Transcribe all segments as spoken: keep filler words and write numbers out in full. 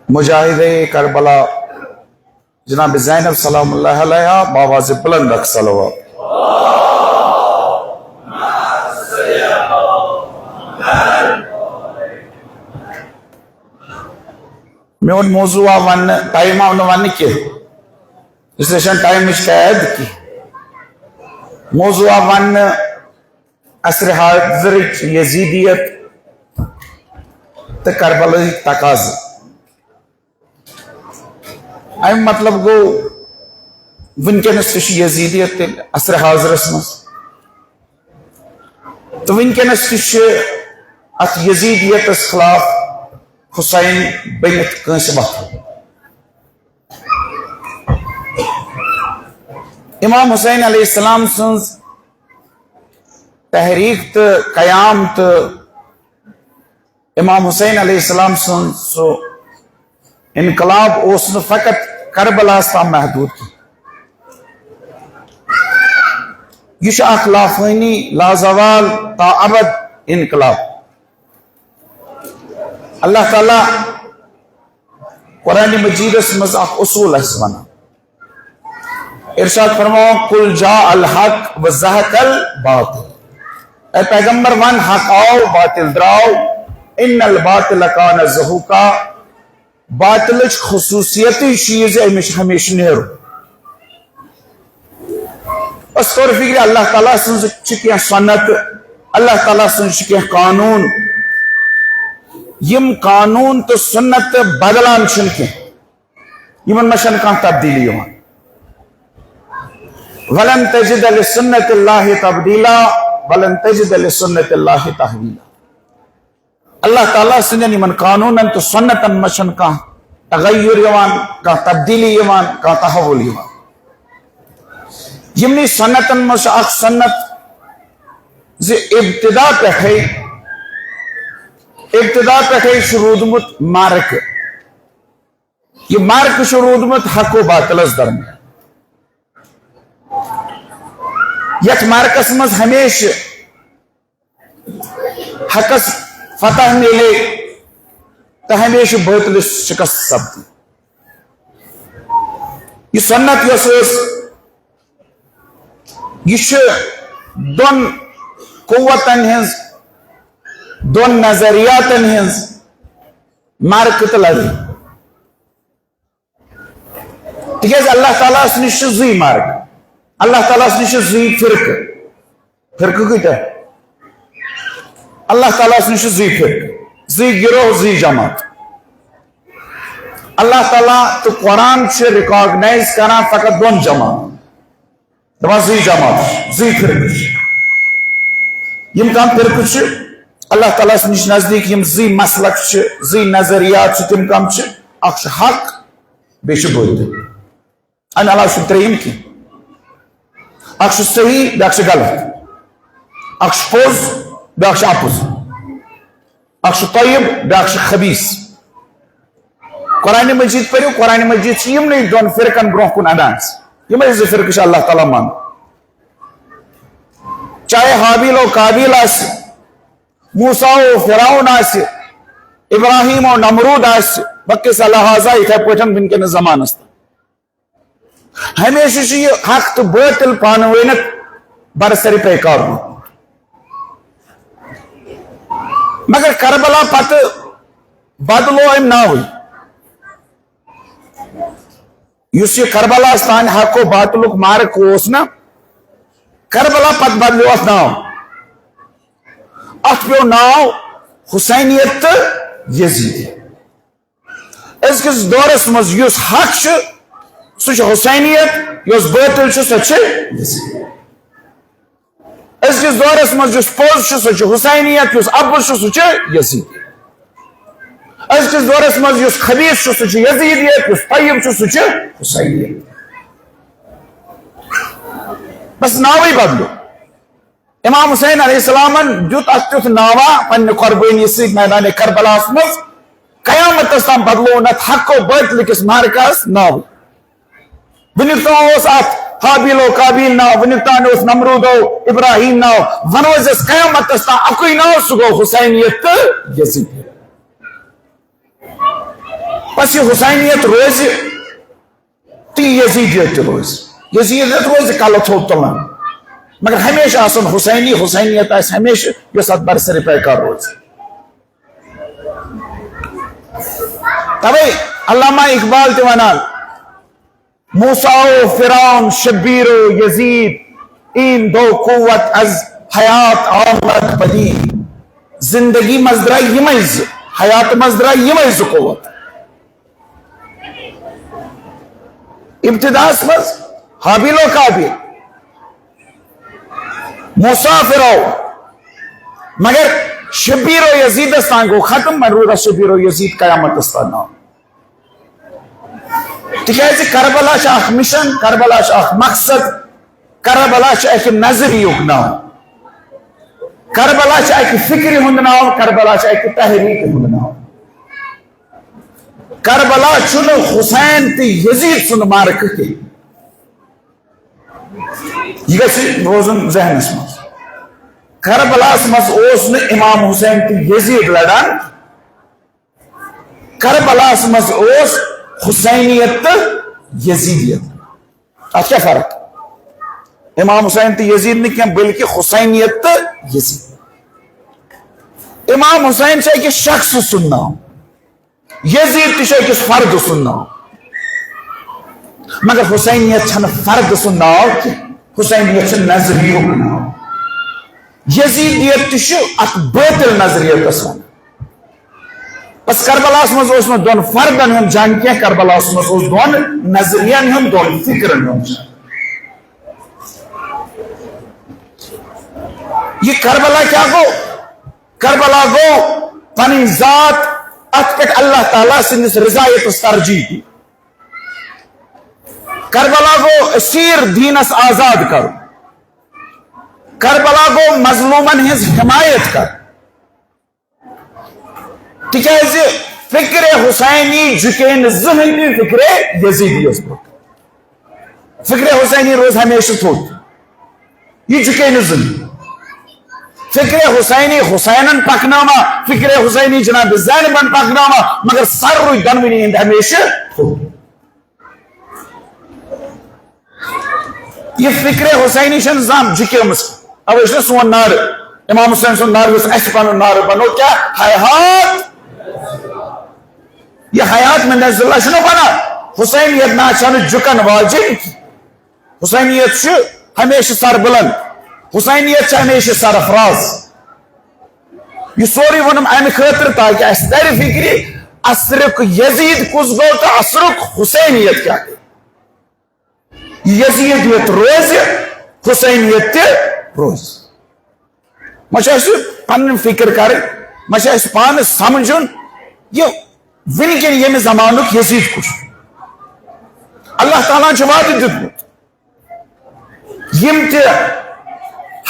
مجاہدہ کربلا جناب زینب سلام اللہ علیہا بآواز بلند اکھ صلوات۔ میون موضوع آو وننہٕ، ٹائم آو نہٕ وننہٕ کینٛہہ، اس لیے چھنہٕ ٹائمٕچ قید کینٛہہ۔ موضوع آو وننہٕ عصر حاضرٕچ یزیدیت تہٕ کربلٲہٕکۍ تقاضہٕ۔ اَمیُک مطلب گوٚو، وٕنکیٚنَس تہِ چھُ یزیدیت تیٚلہِ عصرِ حاضرَس منٛز، تہٕ وٕنکیٚنَس تہِ چھُ اَتھ یزیدیتَس خلاف حسین بٔنِتھ کٲنٛسہِ وۄتھُن۔ امام حسین علیہ السلام سٕنٛز تحریک تہٕ قیام تہٕ امام حسین علیہ السلام سُنٛد سُہ انقلاب اوس نہٕ فقط کربلاہس تام محدود کینٛہہ۔ یہِ چھُ اکھ لافٲنی، لازوال، تا ابد انقلاب۔ اللہ تعالیٰ قرآن مجیدس منٛز اکھ اصوٗل اَسہِ وَنان۔ ارشاد فرماوان، "قل جاء الحق و زهق الباطل۔" اے پیغمبر، وَن، حق آو، باطل درٛاو۔ "ان الباطل کان زهوقا۔" باطلٕچ خصوٗصیتٕے چھِ یہِ زِ أمِس چھُ ہمیشہِ نیرُن۔ أسۍ کَرو فِکرِ، اللہ تعالیٰ سٕنٛز چھِ کینٛہہ سُنت، اللہ تعالیٰ سٕنٛز چھِ کینٛہہ قانوٗن۔ یِم قانوٗن تہٕ سُنت بدلان چھِنہٕ کینٛہہ۔ یِمن منٛز چھنہٕ کانٛہہ تبدیٖلی یِوان۔ "ولن تجد لسنت اللہ تبدیلا، ولن تجد لسنت اللہ تحویلا۔" اللہ تعالیٰ سٕنٛدٮ۪ن یِمن قانوٗنن تہٕ سُنتن منٛز چھنہٕ کانٛہہ تغیر یِوان، کانٛہہ تبدیٖلی یِوان، کانٛہہ تحول یِوان۔ یِمنٕے سُنتن منٛز چھُ اکھ سُنت زِ ابتدا پٮ۪ٹھے، ابتدا پٮ۪ٹھے چھُ روٗدمُت معرکہٕ۔ یہِ معرکہٕ چھُ روٗدمُت حق و باطلس درمیان۔ یتھ معرکس منٛز ہمیشہِ حقس فتح میلے تہٕ ہمیشہِ باطلس شکست سپدِ۔ یہِ سُنت یۄس ٲس، یہِ چھِ دۄن قوتن ہٕنٛز، دۄن نظریاتن ہٕنٛز معرکہٕ تہٕ لڑٲے۔ تِکیازِ اللہ تعالیٰ ہس نِش چھِ زٕے مارگ، اللہ تعالیٰ ہس نِش چھِ زٕے فرقہٕ۔ فرقہٕ کۭتیاہ؟ اللہ تعالیٰ ہس نِش چھِ زٕے فرقہٕ، زٕے گروہ، زٕے جماعت۔ اللہ تعالیٰ تہٕ قرآن چھِ ریکاگنائز کران فقط دۄن جماعتن۔ دپان زٕے جماعت، زٕے فرقہٕ چھِ۔ یِم کم فرقہٕ چھِ اللہ تعالیٰ ہس نِش نزدیٖک، یِم زٕے مسلک چھِ، زٕے نظریات چھِ، تِم کم چھِ؟ اکھ چھُ حق، بیٚیہِ چھُ باطل۔ امہِ علاوٕ چھُنہٕ ترٛیٚیِم کینٛہہ۔ اکھ چھُ صحیح، بیٛاکھ چھُ غلط۔ اکھ چھُ پوٚز، بیٛاکھ چھُ اَپُز۔ اکھ چھُ طیب، بیٛاکھ چھُ خبیث۔ قرآن مجید پٔرِو، قرآن مجید چھِ یِمنٕے دۄن فرقن برونٛہہ کُن انان۔ یِمے زٕ فرقہٕ چھِ اللہ تعالیٰ منان۔ چاہے حابیل و قابیل آسہِ، موسیٰ و فرعون آسہِ، ابراہیم و نمرود آسہِ، بقص لہذا یِتھے پٲٹھۍ وٕنکیٚنس زمانس تام۔ ہمیشہِ چھُ یہِ حق تہٕ باطل پانہٕ ؤنِتھ برسر پیکار روٗدمُت۔ مگر کربلا پتہٕ بدلو أمۍ ناوٕے۔ یُس یہِ کربلاہس تام حق و باطلُک معرکہٕ اوس نا، کربلا پتہٕ بدلیو اتھ ناو۔ اتھ پیوٚو ناو حسینیت تہٕ یزیدیت۔ أزکِس دورس منٛز یُس حق چھُ، سُہ چھُ حسینیت، یُس باطل چھُ، سۄ چھِ یزیدیت۔ أزکِس دورس منٛز یُس پوٚز چھُ، سُہ چھُ حسینیت، یُس اَپُز چھُ، سُہ چھُ یزیدیت۔ أزکِس دورس منٛز یُس خبیث چھُ، سُہ چھُ یزیدیت، یُس طیب چھُ، سُہ چھُ حسینیت۔ بس ناوٕے بدلیو۔ امام حسین علیہ السلامن دیُت اتھ تیُتھ ناوا پننہِ قربٲنی سۭتۍ میدان کربلاہس منٛز، قیامتس تام بدلوو نہٕ اتھ حق و باطل کِس معرکس ناو۔ وُنیُک تام اوس اتھ حابیل و قابیل ناو، وُنیُک تام اوس نمرود و ابراہیم ناو، ونو أسۍ قیامتس تام اکُے ناو، سُہ گوٚو حسینیت تہٕ یزیدیت۔ اَسہِ یہِ حسینیت روزِ تہٕ یہِ یزیدیت تہِ روزِ۔ یزیدیت روزِ کلہٕ تھوٚد تُلان، مگر ہمیشہِ آسُن حسینی، حسینیت آسہِ ہمیشہِ، یۄس اتھ برسرِ پیکار روزِ۔ توے علامہ اقبال تہِ ونان، موسیٰ و فرعون، شبیر و یزید، این دو قوت از حیات آمد پدید۔ زندگی منٛز درٛاے یِمے زٕ، حیات منٛز درٛاے یِمے زٕ قوت۔ ابتداہس منٛز حابیل و قابیل، موسیٰ فرعون، مگر شبیر و یزیدس تام گوٚو ختم، وۄنۍ روٗد اَتھ شبیر و یزید قیامتس تام ناو۔ تِکیازِ کربلا چھِ اکھ مشن، کربلا چھِ اکھ مقصد، کربلا چھِ اکہِ نظریُک ناو، کربلا چھِ اکہِ فکرِ ہُنٛد ناو، کربلا چھِ اکہِ تحریک ہُنٛد ناو۔ کربلا چھُنہٕ حسین تہٕ یزید سُنٛد معرکہٕ کینٛہہ۔ یہِ گژھِ روزُن ذہنس منٛز۔ کربلاہس منٛز اوس نہٕ امام حسین تہٕ یزید لڑان، کربلاہس منٛز اوس حسینیت تہٕ یزیدیت۔ اتھ کیٛاہ فرق؟ امام حسین تہٕ یزید نہٕ کینٛہہ، بلکہِ حسینیت تہٕ یزید۔ امام حسین چھُ أکِس شخص سُنٛد ناو، یزید تہِ چھُ أکِس فرد سُنٛد ناو، مگر حسینیت چھنہٕ فرد سُنٛد ناو کینٛہہ، حسینیت چھُ نظریُک ناو۔ یزیدیت تہِ چھُ اتھ باطل نظریتس ونان۔ بس کربلاہس منٛز اوس نہٕ دۄن فردن ہُنٛد جنگ کینٛہہ، کربلاہس منٛز اوس دۄن نظریَن ہُنٛد، دۄن فکرن ہُنٛد جنگ۔ یہِ کربلا کیٛاہ گوٚو؟ کربلا گوٚو پنٕنۍ ذات، اتھ پٮ۪ٹھ اللہ تعالیٰ سٕنٛدِس رضایتس ترجیح دِنۍ۔ کربلا گوٚو اسیر دینس آزاد کرُن۔ کربلا گوٚو مظلومن ہٕنٛز حمایت کرٕنۍ۔ تِکیازِ فکرِ حسینی جُکے نہٕ زٕہٕنۍ تہِ فکرِ یزیدیس برونٛہہ۔ فکرِ حسینی روز ہمیشہِ تھوٚد، یہِ جُکے نہٕ زٕہٕنۍ۔ فکرِ حسینی حسینن پکنٲوما، فکرِ حسینی جناب زینبن پکنٲوما، مگر سر روٗدۍ دۄنوٕنی ہٕنٛدۍ ہمیشہِ تھوٚد۔ یہِ فکرِ حسینی چھنہٕ زانٛہہ جُکیمٕژ۔ اوے چھُنہ سون نعرٕ، امام حسین سُنٛد نعرٕ یُس اسہِ پنُن نعرٕ بنوو، کیٛاہ؟ حیات۔ یہِ حیات من عند اللہ چھُنہ بنان۔ حسینیت نہ چھنہٕ جُکن واجِنۍ۔ حسینیت چھُ ہمیشہِ سربلند۔ حسینیت چھِ ہمیشہِ سرفراز۔ یہِ سورُے ووٚنُم امہِ خٲطرٕ تاکہِ اسہِ ترِ فکرِ، اصرُک یزید کُس گوٚو تہٕ اصرُک حسینیت کیٛاہ گٔے۔ یزیدیت روزِ، حسینیت تہِ روزِ۔ وۄنۍ چھُ اسہِ پنٕنۍ فکر کرٕنۍ، وۄنۍ چھُ اسہِ پانہٕ سمجھُن، یہِ وٕنکیٚن ییٚمہِ زمانُک یزید کُس چھُ۔ اللہ تعالیٰ ہن چھُ وعدٕ دیُتمُت، یِم تہِ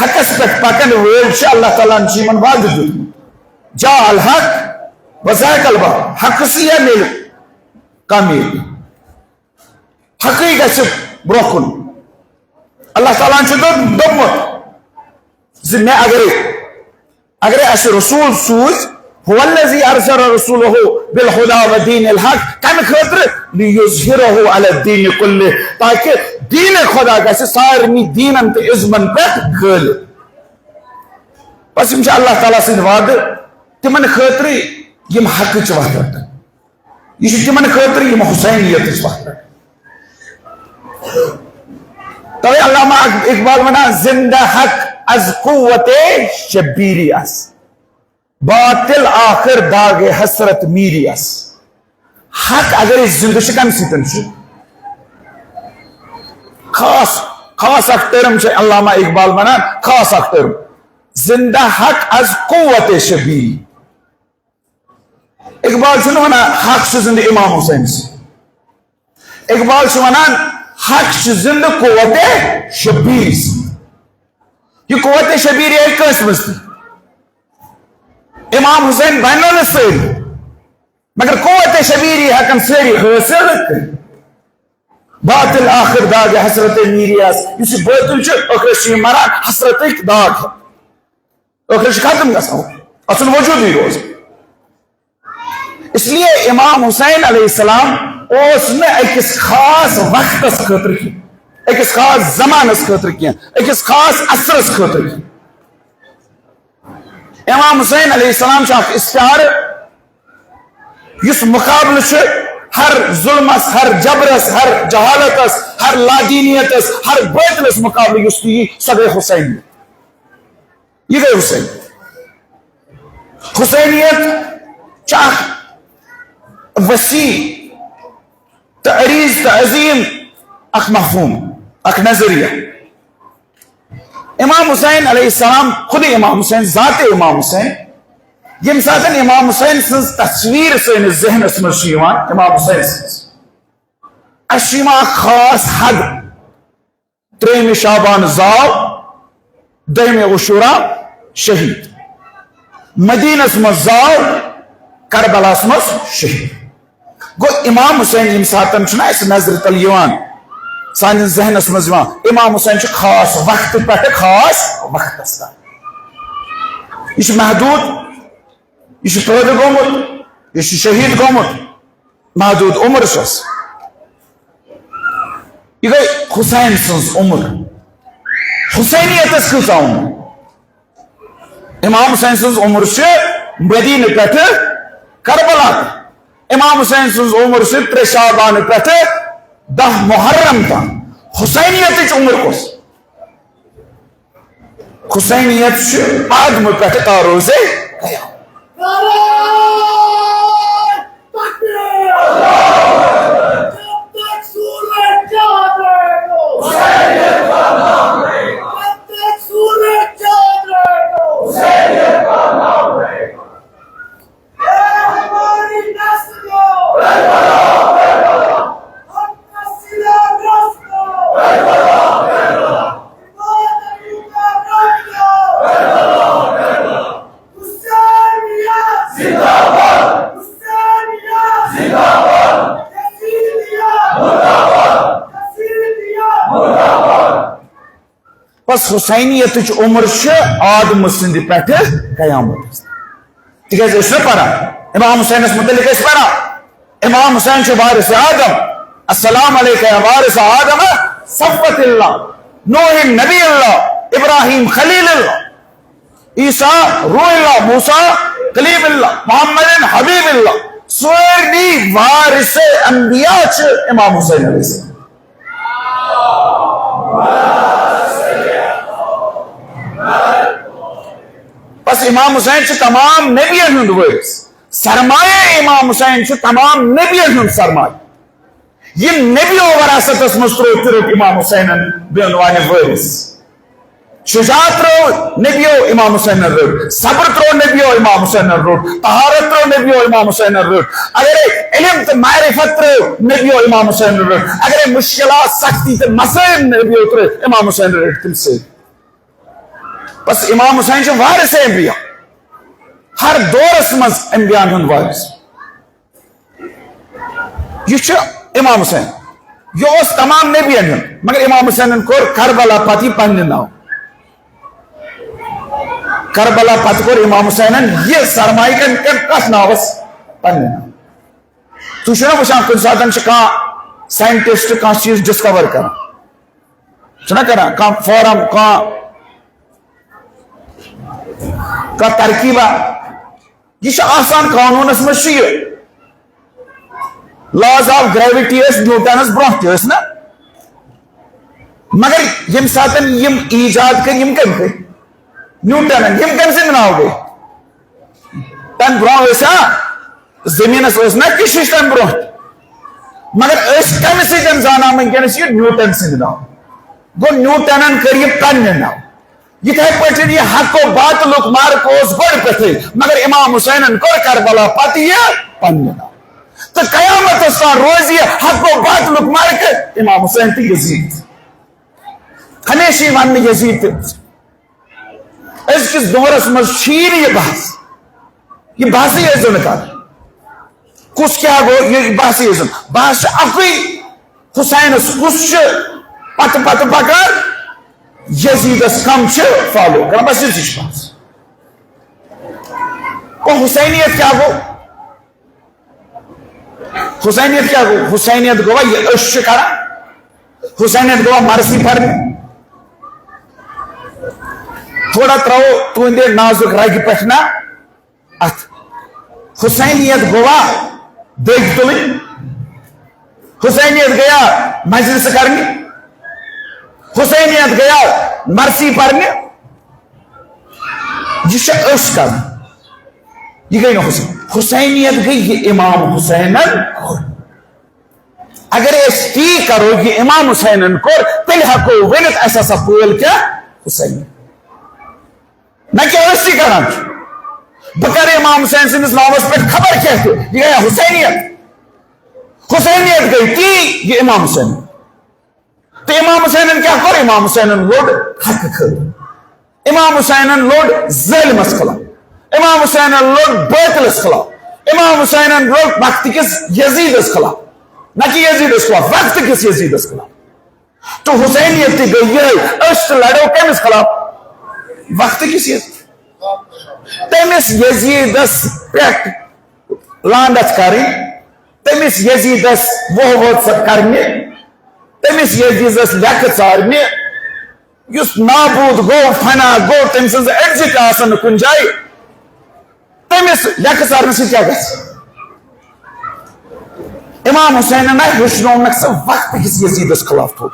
حقس پٮ۪ٹھ پکن وٲلۍ چھِ، اللہ تعالیٰ ہن چھُ یِمن وعدٕ دیُتمُت، جاء الحق وزهق الباطل، حقہٕ سۭتۍ میلہِ کامیٲبی۔ حقٕے گژھِ برونٛہہ کُن۔ اللہ تعالیٰ ہن چھُ دوٚپ-، دوٚپمُت زِ مےٚ اگرے، اگرے اسہِ رسول سوٗز، هو الذي ارسل رسوله بالهدى ودين الحق، کمہِ خٲطرٕ؟ ليظهره على الدين كله، تاکہِ دیٖنِ خدا گژھِ سارنٕے دیٖنن تہٕ ازمن پٮ۪ٹھ غٲلب۔ بس یِم چھِ اللہ تعالیٰ سٕنٛدۍ وعدٕ تِمن خٲطرٕ یِم حقٕچ وتھ رٹن۔ یہِ چھُ تِمن خٲطرٕ یِم حسینیتٕچ وتھ رٹن۔ توے علامہ اقبال ونان، زندہ حق از قوت شبیری است، باطل آخر داغ حسرت میری است۔ حق اگر أسۍ زندٕ چھِ، کمہِ سۭتۍ چھُ؟ خاص، خاص اکھ ٹرم چھِ علامہ اقبال ونان، خاص اکھ ٹرم، زندہ حق از قوت شبیری۔ اقبال چھُنہٕ ونان حق چھُ زندٕ امام حسین سۭتۍ۔ اقبال چھُ ونان حق چھُ زندٕ قوت شبیر سۭتۍ۔ یہِ قوت شبیر یہِ ہیٚکہِ کٲنٛسہِ منٛز تہِ۔ امام حسین بنن نہٕ سٲری، مگر قوت شبیر یہِ ہیٚکن سٲری حٲصِل کٔرِتھ۔ باطل آخر داغ حسرت میری است، یُس یہِ باطل چھُ، ٲخرس چھُ یہِ مران حسرتٕکۍ داغ۔ ٲخرس چھُ ختم گژھان، اَتھ چھُنہٕ وجوٗدٕے روزان۔ اس لیے امام حسین علیہ السلام اوس نہٕ أکِس خاص وقتس خٲطرٕ کینٛہہ، أکِس خاص زمانس خٲطرٕ کینٛہہ، أکِس خاص عصرس خٲطرٕ کینٛہہ۔ امام حسین علیہ السلام چھُ اکھ استعارٕ، یُس مقابلہٕ چھُ ہر ظلمس، ہر جبرس، ہر جہالتس، ہر لادینیتس، ہر باطلس مقابلہٕ یُس تہِ یی، سۄ گٔے حسینیت۔ یہِ گٔے حسینیت۔ حسینیت چھِ اکھ وسیع تہٕ عریض تہٕ عظیم اکھ مفہوم، اکھ نظریہ۔ امام حسین علیہ السلام، خود امام حسین، ذات امام حسین، ییٚمہِ ساتہٕ امام حسین سٕنٛز تصویر سٲنِس ذہنس منٛز چھِ یِوان، امام حسین سٕنٛز، اَسہِ چھِ یِوان اکھ خاص حد۔ ترٛیٚیِمہِ شعبان زاو، دٔہمہِ عاشورا شہید، مدینس منٛز زاو، کربلاہس منٛز شہید۔ گوٚو امام حسین ییٚمہِ ساتن چھُنہ اَسہِ نظرِ تل یِوان، سانِس ذہنس منٛز یِوان، امام حسین چھُ خاص وقتہٕ پٮ۪ٹھٕ خاص وقتس تام۔ یہِ چھُ محدوٗد، یہِ چھُ پٲدٕ گوٚمُت، یہِ چھُ شہید گوٚمُت، محدوٗد عمر چھَس۔ یہِ گٔے حسین سٕنٛز عمر۔ حسینیتس کۭژاہ عمر؟ امام حسین سٕنٛز عمر چھِ مدینہٕ پٮ۪ٹھٕ کربلا تام۔ امام حسین سٕنٛز عمر چھِ ترٛےٚ شعبانہٕ پٮ۪ٹھٕ دَہ محرم تام۔ حسینیتٕچ عمر کۄس؟ حسینیت چھِ آدمہٕ پٮ۪ٹھٕ تا روزے قیامت۔ بس حسینیتٕچ عمر چھِ آدمہٕ سٕنٛدِ پٮ۪ٹھٕ قیامتس تام۔ تِکیٛازِ أسۍ چھِنہ پران، امام حسینس متعلق ٲسۍ پران، امام حسین چھُ وارث آدم، السلام علیک یا وارث آدم، صفوت اللہ، نوح نبی اللہ، ابراہیم خلیل اللہ، عیسیٰ روح اللہ، موسیٰ کلیم اللہ، محمد حبیب اللہ، سارنٕے وارث انبیاء چھِ امام حسین علیہ السلام۔ بس امام حسین چھُ تمام نبین ہُنٛد وٲرِث۔ سرمایہ امام حسین چھُ تمام نبین ہُنٛد سرمایہ۔ یِم نبیو وراثتس منٛز ترٛوو، تہِ روٚٹ امام حسینن بے عنوانِ وٲرِث۔ شجاعت ترٛوو نبیو، امام حسینن رٔٹ۔ صبر ترٛوو نبیو، امام حسینن روٚٹ۔ طہارت ترٛوو نبیو، امام حسینن رٔٹ۔ اگرے علم تہٕ معرفت ترٛوو نبیو، امام حسینن رٔٹ۔ اگرے مشکلات، سختی تہٕ مسائل نبیو ترٛوو، امام حسینن رٔٹ تِم سٲری۔ بس امام حسین چھُ وارث انبیاء، ہر دورس منٛز انبیاءن ہُنٛد وارث۔ یہِ چھُ امام حسین، یہِ اوس تمام نبین ہُنٛد، مگر امام حسینن کوٚر کربلا پتہٕ یہِ پننہِ ناو۔ کربلا پتہٕ کوٚر امام حسینن یہِ سرمایہ کن، کن، کتھ ناوس؟ پننہِ ناو۔ تُہۍ چھِو نا وٕچھان، کُنہِ ساتہٕ چھِ کانٛہہ scientist کانٛہہ چیٖز discover کران، چھُنہ کران کانٛہہ form، کانٛہہ، کانٛہہ ترکیبہ، یہِ چھُ آسان قانوٗنس منٛز چھُ یہِ۔ Laws of gravity ٲسۍ نیوٹنس برونٛہہ تہِ، ٲسۍ نا؟ مگر ییٚمہِ ساتہٕ یِم ایجاد کٔرۍ، یِم کٔمۍ کٔرۍ؟ نیوٹنن۔ یِم کٔمۍ سٕنٛدِ ناوٕ گٔے؟ تَمہِ برونٛہہ ٲسۍ ہا زٔمیٖنس ٲس نا کشش تَمہِ برونٛہہ تہِ۔ مگر أسۍ کَمہِ سۭتۍ زانان وٕنکیٚنس یہِ؟ نیوٹن سٕنٛدِ ناوٕ۔ گوٚو نیوٹنن کٔر یہِ پننہِ ناوٕ۔ یِتھے پٲٹھۍ یہِ حق و باطلُک معرکہٕ اوس گۄڈٕ پٮ۪ٹھٕے، مگر امام حسینن کوٚر کربلا پتہٕ یہِ پننہِ ناوٕ۔ تہٕ قیامتس تام روزِ یہِ حق و باطلُک معرکہٕ امام حسین تہٕ یزید۔ ہمیشہِ یِوان نہٕ یزید تہِ۔ أزکِس دورس منٛز چھُیی نہٕ یہِ بحث۔ یہِ بحثٕے ٲسۍزیو نہٕ کران۔ کُس کیٛاہ گوٚو، یہِ بحثٕے ٲسۍزیو نہٕ۔ بحث چھُ اکُے، حسینس کُس چھُ پتہٕ پتہٕ پکان، یزیدس کم چھِ follow کران، بس یِژٕے چھِ بحث۔ گوٚو حسینیت کیٛاہ گوٚو؟ حسینیت کیٛاہ گوٚو؟ حسینیت گوٚوا یہِ أسۍ چھِ کران؟ حسینیت گوٚوا مرثی پرنہِ؟ تھوڑا ترٛاوو تُہنٛدِ نازُک رگہِ پٮ۪ٹھ نا اتھ۔ حسینیت گوٚوا دٔگۍ تُلٕنۍ؟ حسینیت گٔیا مجلس کرنہِ؟ حسینیت گٔیا مرثی پرنہِ؟ یہِ چھِ أسۍ کران۔ یہِ گٔے نہٕ حسین۔ حسینیت گٔے یہِ امام حسینن کوٚر۔ اگر أسۍ تی کرو، یہِ امام حسینن کوٚر، تیٚلہِ ہٮ۪کو ؤنِتھ، اَسہِ ہسا پٲل کیٛاہ؟ حسینیت۔ نہ کہِ أسۍ تہِ کران چھِ۔ بہٕ کرٕ امام حسین سٕنٛدِس ناوس پٮ۪ٹھ خبر کیٛاہ تہِ، یہِ گٔیا حسینیت۔ حسینیت گٔے تی، یہِ امام حسین۔ تہٕ امام حسینن کیٛاہ کوٚر؟ امام حسینن لوٚڑ حقہٕ خٲطرٕ۔ امام حسینن لوٚڑ ظٲلمس خلاف۔ امام حسینن لوٚڑ بٲطلس خلاف۔ امام حسینن لوٚڑ وقتہٕ کِس یزیدس خلاف۔ نہ کہِ یزیدس خلاف، وقتہٕ کِس یزیدس خلاف۔ تہٕ حسینیت تہِ گٔے یِہے، أسۍ تہِ لڑو کٔمِس خلاف؟ وقتہٕ کِس یزیدس۔ تٔمِس یزیدس پٮ۪ٹھ لعنت کرٕنۍ، تٔمِس یزیدس ووہ وٲژ کرنہِ، تٔمِس یزیدس لیٚکہٕ ژارنہِ، یُس نابود گوٚو، فنا گوٚو، تٔمۍ سٕنٛز أڈجہِ تہِ آسن نہٕ کُنہِ جایہِ، تٔمِس لیٚکہٕ ژارنہٕ سۭتۍ کیٛاہ گژھِ؟ امام حسینن نہ ہیٚچھنوونکھ ژٕ وقتہٕ کِس یزیدس خلاف تھوٚد۔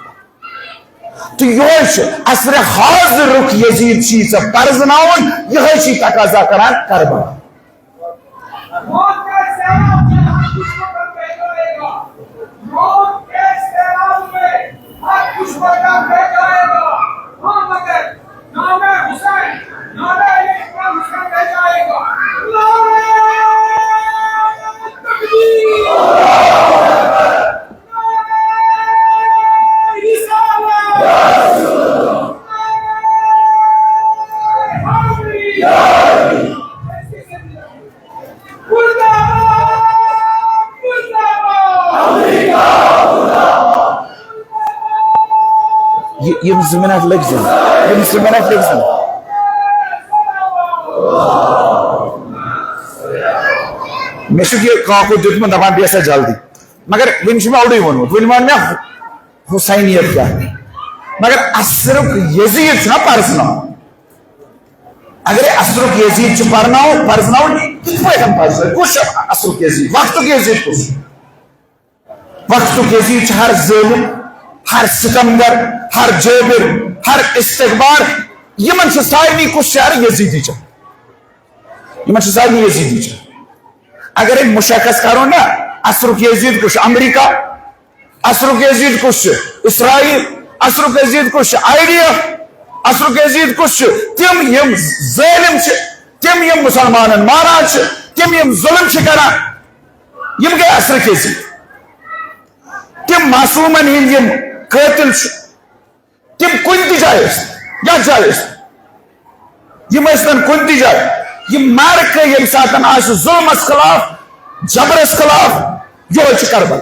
تہٕ یِہوٚے چھُ عصرِ حاضرُک یزید چھُے ژےٚ پرزناوُن، یِہوٚے چھُے تقاضا کران کربلا۔ موت کے سیلاب میں ہر دشمن بہ جائے گا۔ موت کے سیلاب میں ہر دشمن بہ جائے گا۔ ہاں، مگر نام حسین، نام علی اکبر حسین بہ جائے گا۔ نعرہ تکبیر! نعرہ رسالت! نعرہ حیدری! یہِ-، یِم زٕ منٹ لٔگۍ زِنۍ۔ یِم زٕ منٹ لٔگۍ زِنۍ۔ مےٚ چھُکھ یہِ کاکُد دیُتمُت، دَپان بیٚہہ سا جلدی۔ مگر وٕنہِ چھُ مےٚ اوٚڑُے ووٚنمُت، وٕنہِ وَن مےٚ حسینیت کیٛاہ۔ مگر عصرُک یزید چھُنہ پرزناوُن۔ اگرے عصرُک یزید چھُ پرناوُن، پرزناوُن، کِتھ پٲٹھۍ پرزناوُن؟ کُس چھُ عصرُک یزید؟ وقتُک یزید کُس چھُ؟ وقتُک یزید چھُ ہر ظٲلم، ہر ستمگر، ہر جٲبر، ہر استکبار۔ یِمن چھُ سارنٕے کُس شعر؟ یزیدی چھُ۔ یِمن چھُ سارنٕے یزیدی چھُ۔ اگرے مشخص کرو نا، عصرُک یزید کُس چھُ؟ امریکہ۔ عصرُک یزید کُس چھُ؟ اسرائیل۔ عصرُک یزید کُس چھُ؟ I D F. عصرُک یزید کُس چھُ؟ تِم یِم ظٲلم چھِ، تِم یِم مسلمانن ماران چھِ، تِم یِم ظلم چھِ کران، یِم گٔے عصرٕکۍ یزید۔ تِم معصومن ہٕنٛدۍ یِم قٲتل چھِ، تِم کُنہِ تہِ جایہِ ٲسۍ، یتھ جایہِ ٲسۍ، یِم ٲسۍ تن کُنہِ تہِ جایہِ، یِم معرکہٕ ییٚمہِ ساتن آسہِ ظلمس خلاف، جبرس خلاف، یِہوٚے چھُ کربلا۔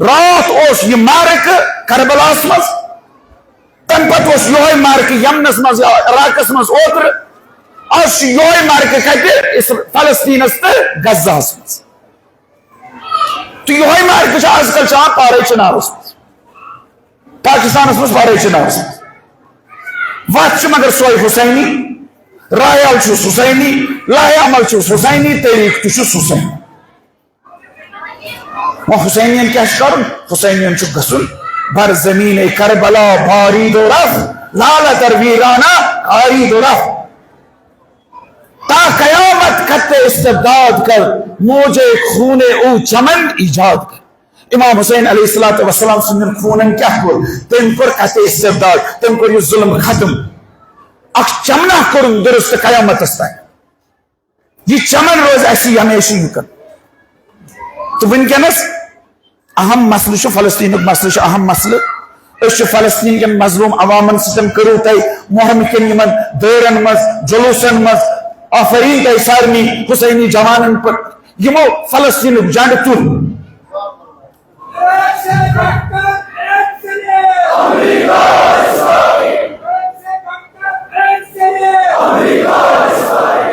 راتھ اوس یہِ معرکہٕ کربلاہس منٛز، تمہِ پتہٕ اوس یِہوٚے معرکہٕ یمنس منٛز یا عراقس منٛز اوترٕ، از چھُ یِہوٚے معرکہٕ کتہِ؟ اس-، فلسطینس تہٕ غزہس منٛز۔ تہٕ یِہوٚے معرکہٕ چھُ از کل چلان پارے چنارس منٛز، پاکستانس منٛز پارے چنارس منٛز۔ وتھ چھِ مگر سۄے حسینی، رایال چھُس حسینی، لایحہ عمل چھُس حسینی، طریٖقہٕ تہِ چھُس حسینی۔ وۄنۍ حسینین کیٛاہ چھُ کرُن؟ حسینین چھُ گژھُن بر زمین کربلا بارید و رفت، لال تر ویرانہ آرید و رفت۔ تا قیامت خط استبداد کر، موجے خون او چمن ایجاد کر۔ امام حسین علیہ الصلوۃ والسلام سٕنٛدٮ۪ن خوٗنن کیٛاہ کوٚر؟ تٔمۍ کوٚر خط استبداد، تٔمۍ کوٚر یہِ ظلم ختم۔ اکھ چمنہ کوٚرُن درست قیامتس تام۔ یہِ چمن روزِ اَسہِ ہمیشہٕ یہِ کن۔ تہٕ وٕنکیٚنس اہم مسلہٕ چھُ، فلسطینُک مسلہٕ چھُ اہم مسلہٕ۔ أسۍ چھِ فلسطین کٮ۪ن مظلوم عوامن سۭتۍ، کٔرِو تۄہہِ محرم کٮ۪ن یِمن دٲیرن منٛز، جلوسن منٛز، آفرین تۄہہِ سارنٕے حسینی جوانن پٮ۪ٹھ، یِمو فلسطینُک جنڈٕ تُل۔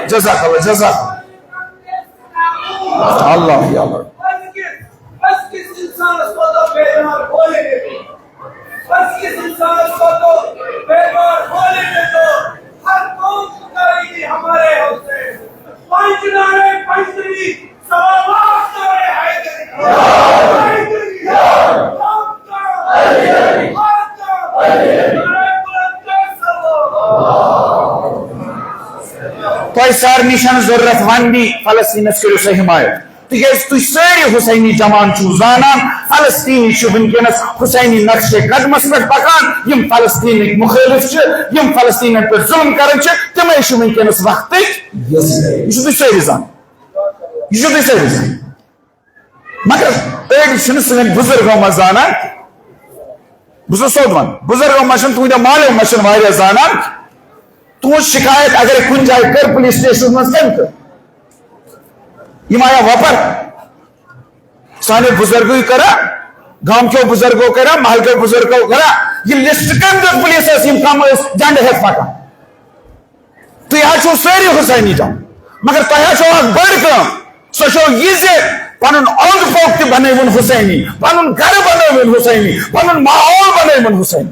جزاک اللہ، جزاک اللہ۔ اللہ یا اللہ۔ بس اس انسان کو تو بیمار ہونے دے دو، ہر قوم پکارے گی ہمارے حسین۔ پنج نعرے پنجتنی، صلوات نعرے حیدری۔ حیدری۔ تۄہہِ سارنٕے چھَنہٕ ضروٗرت وَننی، فلسطیٖنَس کٔرِو سا حمایت۔ تِکیٛازِ تُہۍ سٲری حسینی جوان چھِو زانان، فلسطیٖنی چھِ وٕنکیٚنَس حسینی نقشے قدمَس پٮ۪ٹھ پَکان۔ یِم فلسطیٖنٕکۍ مُخٲلِف چھِ، یِم فلسطیٖنَن پٮ۪ٹھ ظُلُم کَران چھِ، تِمَے چھِ وٕنکیٚنَس وقتٕکۍ یزیٖد۔ یہِ چھِو تُہۍ سٲری زانان، یہِ چھِو تُہۍ سٲری زانان۔ مگر أڑۍ چھِنہٕ سٲنۍ بُزرگو منٛز زانان۔ بہٕ چھُس سیوٚد وَنان، بُزرگو منٛز چھِنہٕ، تُہٕنٛدیو مالیو منٛز چھِنہٕ واریاہ زانان۔ تُہٕنٛز شِکایت اگرے کُنہِ جایہِ کٔر پُلیٖس سٹیشنَس منٛز، کٔمۍ کٔر؟ یِم آیا وۄپَر؟ سانیو بُزرگو کٔرا؟ گامکیو بُزرگو کٔرا؟ محلکیو بُزرگو کٔرا؟ یہِ لسٹ کٔمۍ دیُت پُلیٖسَس، یِم کَم ٲسۍ جنڈٕ ہٮ۪تھ پَکان؟ تُہۍ حظ چھِو سٲری حسینی جان، مگر تۄہہِ حظ چھو اکھ بٔڑ کٲم، سۄ چھو یہِ زِ پنُن اوٚنٛد پوٚک تہِ بنٲوُن حسینی، پنُن گرٕ بنٲوُن حسینی، پنُن ماحول بنٲوُن حسینی۔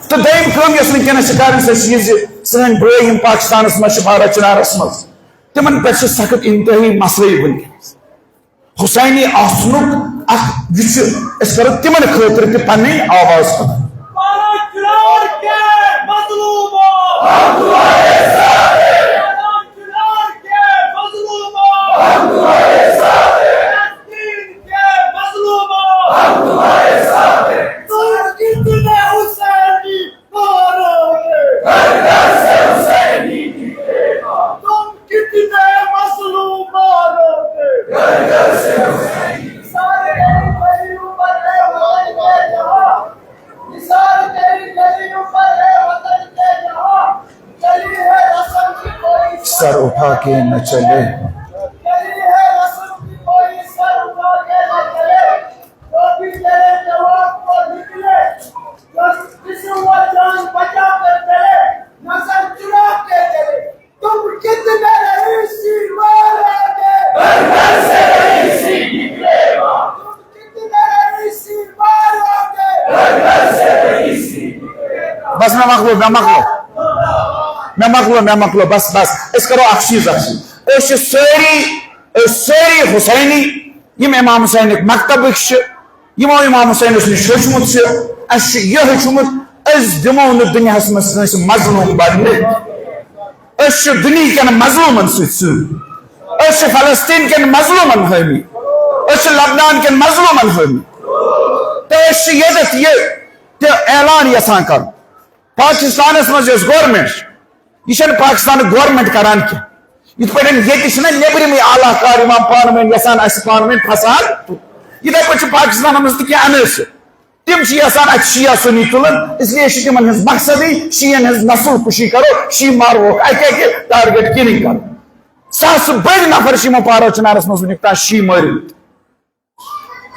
تہٕ دوٚیِم کٲم یۄس وٕنکیٚنَس چھِ کرٕنۍ، سۄ چھِ یہِ زِ سٲنۍ بٲے یِم پاکستانَس منٛز چھِ، بھارت چنارَس منٛز، تِمن پٮ۪ٹھ چھِ سخت انتہٲیی مسٲیِب وٕنکیٚنَس۔ حسینی آسنُک اکھ یہِ چھُ، أسۍ کرو تِمن خٲطرٕ تہِ پنٕنۍ آواز پتھ۔ پارا چنار کے مظلوموں، ہم تمہارے ساتھ ہیں۔ پارا چنار کے مظلوموں، ہم تمہارے ساتھ ہیں۔ فلسطین کے مظلوموں، ہم تمہارے ساتھ ہیں۔ تم کتنے حسینی مارو گے؟ گھر گھر سے حسینی نکلے گا۔ تم کتنے مظلوم مارو گے؟ گھر گھر سے حسینی۔ سارے گلی گلیوں پر ہے وطن کے جہاں۔ سارے گلی گلیوں پر ہے وطن کے جہاں۔ چلی ہے رسم کی کوئی سر اٹھا کے نہ چلے۔ چلی ہے رسم کی کوئی سر اٹھا کے نہ چلے۔ جو بھی تیرے جواب کو نکلے، جو کسی کو جان بچا کر چلے، نسل چرا کے چلے۔ تم کتنے رئیسی مارو گے؟ گھر گھر سے رئیسی نکلے گا۔ تم کتنے رئیسی مارو گے؟ گھر گھر سے رئیسی نکلے گا۔ بس مےٚ مۄکلو، مےٚ مۄکلو۔ مےٚ مۄکلو، مےٚ مۄکلو، بس، بس۔ أسۍ کرو اکھ چیٖز، اکھ چیٖز۔ أسۍ چھِ سٲری، أسۍ سٲری حسینی، یِم امام حسینٕکۍ مکتبٕکۍ چھِ، یِمو امام حسینس نِش ہیوٚچھمُت چھُ، اَسہِ چھُ یہِ ہیوٚچھمُت، أسۍ دِمو نہٕ دُنیاہَس منٛز کٲنٛسہِ مظلوٗم بننہٕ۔ أسۍ چھِ دُنیہکٮ۪ن مظلوٗمن سۭتۍ سۭتۍ۔ أسۍ چھِ فلسطیٖن کٮ۪ن مظلوٗمن حٲمی۔ أسۍ چھِ لبنان کٮ۪ن مظلوٗمن حٲمی۔ تہٕ أسۍ چھِ ییٚتٮ۪تھ یہِ تہِ اعلان یژھان کرُن۔ پاکستانس منٛز یۄس گورنمنٹ چھِ، یہِ چھَنہٕ پاکستانٕچ گورنمنٹ کران کینٛہہ۔ یِتھ پٲٹھۍ ییٚتہِ چھِنہ نیٚبرِمٕے اعلیٰ کار یِوان پانہٕ ؤنۍ یَژھان اَسہِ پانہٕ ؤنۍ فساد، یِتھَے پٲٹھۍ چھِ پاکستانَس منٛز تہِ کینٛہہ عنٲصر۔ تِم چھِ یَژھان اَتہِ شیعہ سُنی تُلُن، اس لیے چھِ تِمَن ہٕنٛز مقصدٕے شیعن ہٕنٛز نسل کشی کرو، شیعہ ماروکھ اَکہِ اَکہِ، ٹارگیٹ کِلِنٛگ کرو۔ ساسہٕ بٔدۍ نفر چھِ یِمو پارو چنارَس منٛز وٕنیُک تام شیعہ مٲرۍمٕتۍ۔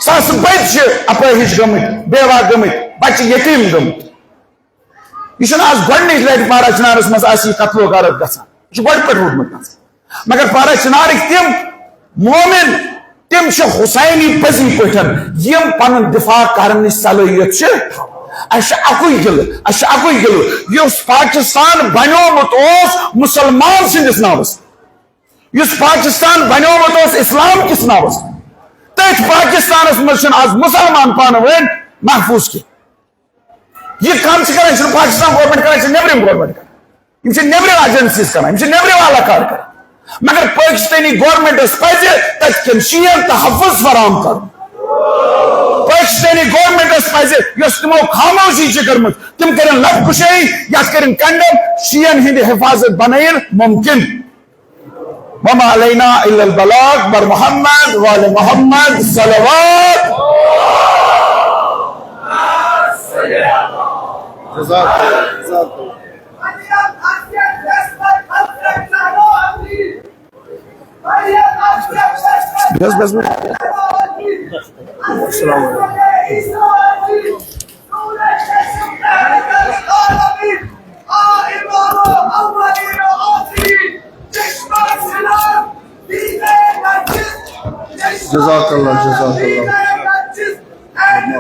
ساسہٕ بٔدۍ چھِ اپٲہِج گٔمٕتۍ، بیوہ گٔمٕتۍ، بچہِ یتیٖم گٔمٕتۍ۔ یہِ چھُنہٕ آز گۄڈٕنِچ لٹہِ پارا چنارس منٛز آسہِ یہِ قتل و غارت گژھان، یہِ چھُ گۄڈٕ پٮ۪ٹھ روٗدمُت گژھان۔ مگر پارا چنارٕکۍ تِم مومن، تِم چھِ حسینی پٔزی پٲٹھۍ، یِم پنُن دفاع کرنٕچ صلٲحیت چھِ۔ اَسہِ چھُ اَکُے گِلہٕ، اَسہِ چھُ اَکُے گِلہٕ، یُس پاکستان بنیومُت اوس مسلمان سٕنٛدِس ناوس۔ یُس پاکستان بنیومُت اوس اسلام کِس ناوس، تٔتھۍ پاکستانس منٛز چھِنہٕ آز مسلمان پانہٕ ؤنۍ محفوظ کینٛہہ۔ یہِ کٲم چھِ کران، یہِ چھِنہٕ پاکستان گورنمنٹ کران، یہِ چھِ نیبرِم گورنمنٹ کران، یِم چھِ نیبرِم ایجنسیز کران، یِم چھِ نیبرِم اہلکار کران۔ مگر پاکستانی گورنمنٹس پزِ تتہِ کٮ۪ن شیعن تحفظ فراہم کرُن۔ پاکستانی گورنمنٹس پزِ، یۄس تِمو خاموشی چھِ کٔرمٕژ، تِم کرن لب کشٲیی، یتھ کرن کنڈم، شیعن ہٕنٛدِ حفاظت بنٲیِن ممکن۔ وما علینا الا البلاغ، بر محمد وال محمد صلوات۔ جزاک اللہ، جزاک اللہ۔ بس، بس، بس۔ السلام علیکم۔ جزاک اللہ، جزاک اللہ۔ Good morning.